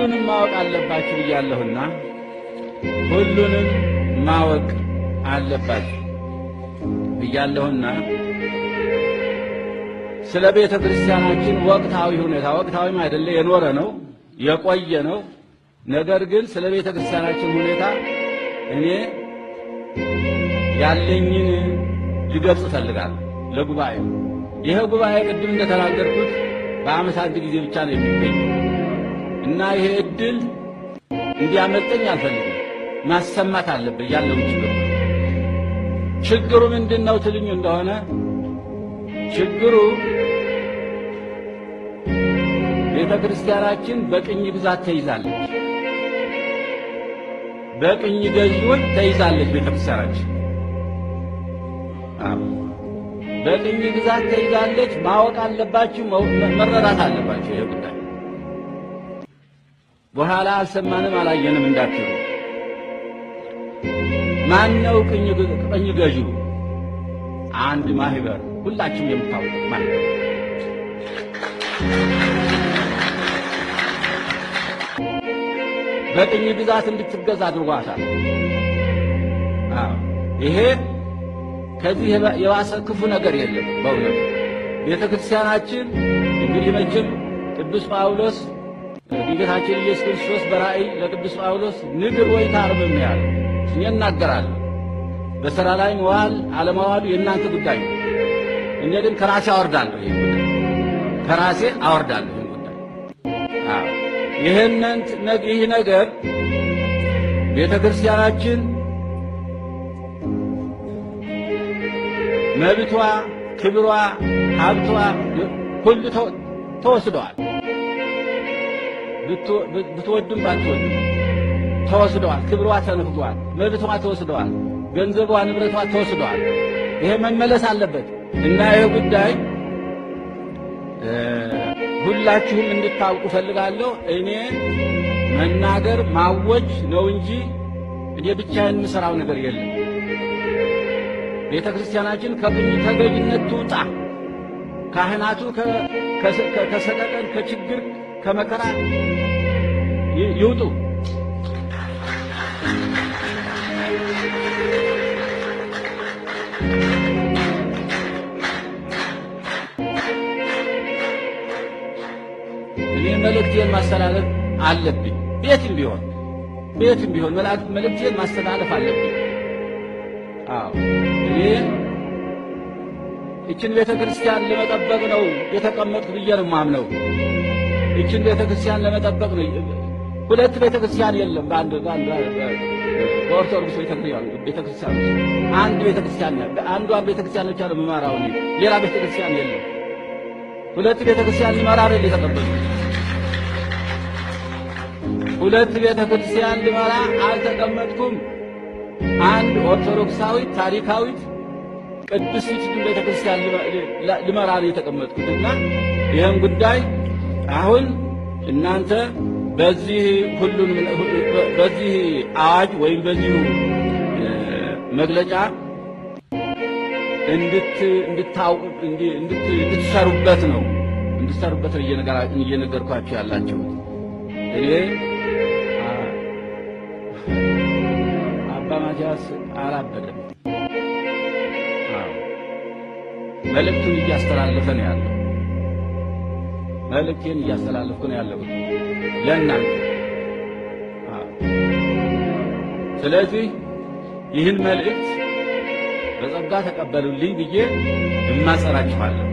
ሁሉንም ማወቅ አለባችሁ ብያለሁና ሁሉንም ማወቅ አለባችሁ ብያለሁና ስለ ቤተ ክርስቲያናችን ወቅታዊ ሁኔታ፣ ወቅታዊም አይደለ የኖረ ነው የቆየ ነው። ነገር ግን ስለ ቤተ ክርስቲያናችን ሁኔታ እኔ ያለኝን ልገልጽ እፈልጋለሁ ለጉባኤው። ይሄ ጉባኤ ቅድም እንደተናገርኩት በዓመት አንድ ጊዜ ብቻ ነው የሚገኘው እና ይሄ እድል እንዲያመልጠኝ አልፈልግም። ማሰማት አለብኝ ያለውን ችግር። ችግሩ ምንድነው ትልኝ እንደሆነ ችግሩ ቤተ ክርስቲያናችን በቅኝ ግዛት ተይዛለች። በቅኝ ገዢዎች ተይዛለች። ቤተ ክርስቲያናችን በቅኝ ግዛት ተይዛለች። ማወቅ አለባችሁ፣ መረዳት አለባችሁ። ይሄ ጉዳይ በኋላ አልሰማንም አላየንም እንዳትሉ። ማነው ቅኝ ገዢው? አንድ ማህበር፣ ሁላችሁም የምታውቁት ማህበር። በቅኝ ግዛት እንድትገዛ አድርጓታል። አዎ ይሄ ከዚህ የባሰ ክፉ ነገር የለም። በእውነቱ ቤተ ክርስቲያናችን እንግዲህ መቼም ቅዱስ ጳውሎስ ጌታችን ኢየሱስ ክርስቶስ በራእይ ለቅዱስ ጳውሎስ ንግር ወይ ታርምም ያለው፣ እኔ እናገራለሁ። በሥራ ላይ መዋል አለማዋሉ የእናንተ ጉዳይ ነው። እኔ ግን ከራሴ አወርዳለሁ ይሄን ጉዳይ፣ ከራሴ አወርዳለሁ ይሄን ጉዳይ። አዎ ይሄንን ይህ ነገር ቤተ ክርስቲያናችን መብቷ፣ ክብሯ፣ ሀብቷ ሁሉ ተወስደዋል። ብትወድም ባትወድም ተወስደዋል። ክብሯ ተነፍጓል። መብቷ ተወስደዋል። ገንዘቧ፣ ንብረቷ ተወስደዋል። ይሄ መመለስ አለበት እና ይሄ ጉዳይ ሁላችሁም እንድታውቁ ፈልጋለሁ። እኔ መናገር ማወጅ ነው እንጂ እኔ ብቻዬን የምሰራው ነገር የለም። ቤተ ክርስቲያናችን ከቅኝ ተገዥነት ትውጣ። ካህናቱ ከሰቀቀን፣ ከችግር፣ ከመከራ ይውጡ። እኔ መልእክቴን ማስተላለፍ አለብኝ። ቤትም ቢሆን ቤትም ቢሆን መልእክቴን ማስተላለፍ አለብኝ። አዎ እኔ እችን ቤተ ክርስቲያን ለመጠበቅ ነው የተቀመጥኩ ብዬ ነው የማምነው። እችን ቤተ ክርስቲያን ለመጠበቅ ነው። ሁለት ቤተ ክርስቲያን የለም። በአንድ በኦርቶዶክስ ቤተ ክርስቲያን አንድ ቤተ ክርስቲያን ነው። አንዷን ቤተ ክርስቲያን ብቻ ነው የምመራው እኔ። ሌላ ቤተ ክርስቲያን የለም። ሁለት ቤተ ክርስቲያን ልመራ አይደል የተቀመጥኩት። ሁለት ቤተ ክርስቲያን ልመራ አልተቀመጥኩም። አንድ ኦርቶዶክሳዊት ታሪካዊት ቅድስት ቤተ ክርስቲያን ልመራ ነው የተቀመጥኩት እና ይህን ጉዳይ አሁን እናንተ በዚህ ሁሉን በዚህ አዋጅ ወይም በዚሁ መግለጫ እንድትሰሩበት ነው እንድትሰሩበት ነው እየነገርኳችሁ ያላችሁት። እኔ አባ ማትያስ አላበደም። አዎ መልእክቱን እያስተላለፈ ነው ያለው። መልእክቴን እያስተላለፍኩ ነው ያለሁት ለእናንተ። አዎ ስለዚህ ይህን መልእክት በጸጋ ተቀበሉልኝ ብዬ እማጸናችኋለሁ።